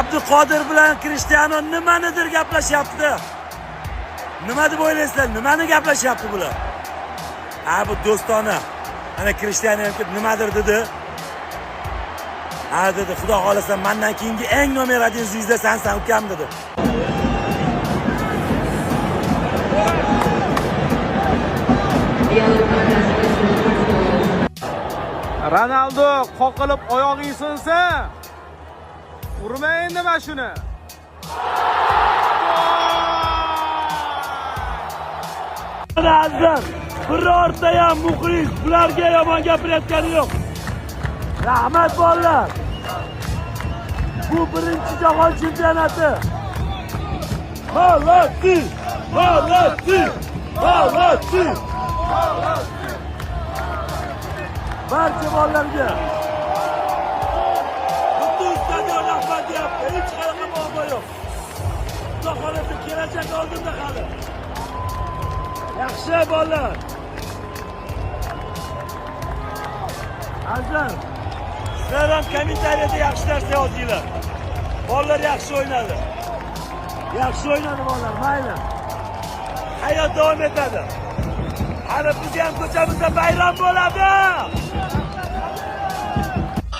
Abduqodir bilan Krishtianu nimanidir gaplashyapti. Nima deb o'ylaysizlar? Nimani gaplashyapti bular? Ha, bu do'stona. Ana Krishtianu ham kelib nimadir dedi. Ha, dedi, xudo xohlasa mendan keyingi eng номер 1 звезда sansan, ukam, dedi. Ronaldo qoqilib oyog'ing sinsa, urma endi mana shuni. Mana azizlar, birorta ham muxlis bularga yomon gapirayotgani yo'q. Rahmat bolalar. Bu birinchi jahon chempionati. Молодцы! Молодцы! Молодцы! Barcha bolalarga. Butun stadion rahmat deyapti. Hech qanaqa muammo yo'q. Xudo xohlasa kelajak oldinda hali. Yaxshi bolalar. Azizlar, sizlar ham kommentariyada yaxshi narsa yozinglar. Bolalar yaxshi o'ynadi. Yaxshi o'ynadi bolalar, mayli. Hayot davom etadi. Hali biz ham ko'chamizda bayram bo'ladi.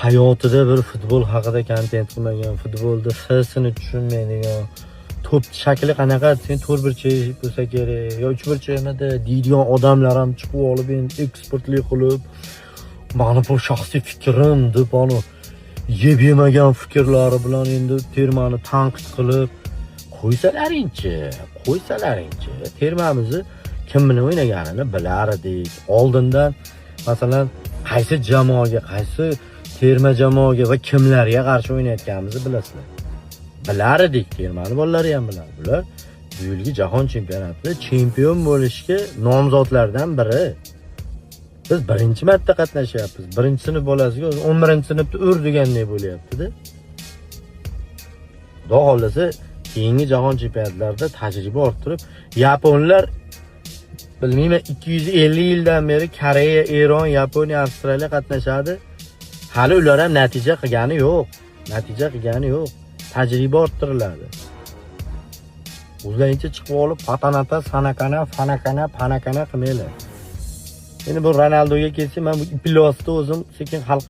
Hayotida bir futbol haqida kontent qilmagan, futbolda f-sini tushunmaydigan, to'p shakli qanaqa sen to'rtburchak bo'lsa kerak yo uchburchakmidi deydigan odamlar ham chiqib olib endi ekspertlik qilib, mani bu shaxsiy fikrim deb ani yeb yemagan fikrlari bilan endi termani tanqid qilib qo'ysalaringchi, qo'ysalaringchi, termamizni kim bilan o'ynaganini bilar edik. Oldindan masalan qaysi jamoaga, qaysi terma jamoaga va kimlarga qarshi o'ynayotganimizni bilasizlar. Bilar edik, termani bolalari ham biladi. Bular bu yilgi jahon chempionatida chempion bo'lishga nomzodlardan biri. Biz birinchi marta qatnashyapmiz. Birinchi sinf bolasiga o'zi 11-sinfda ur degandek bo'lyapti-da. Xudo xohlasa keyingi jahon chempionatlarida tajriba orttirib, yaponlar bilmayman 250 yildan beri Koreya, Eron, Yaponiya, Avstraliya qatnashadi. Hali ular ham natija qilgani yo'q. Natija qilgani yo'q. Tajriba orttiriladi. O'zlaringcha chiqib olib patanata, sanakana, fanakana, panakana qilmanglar. Endi bu Ronaldoga kelsa, men bu iplosni o'zim sekin hal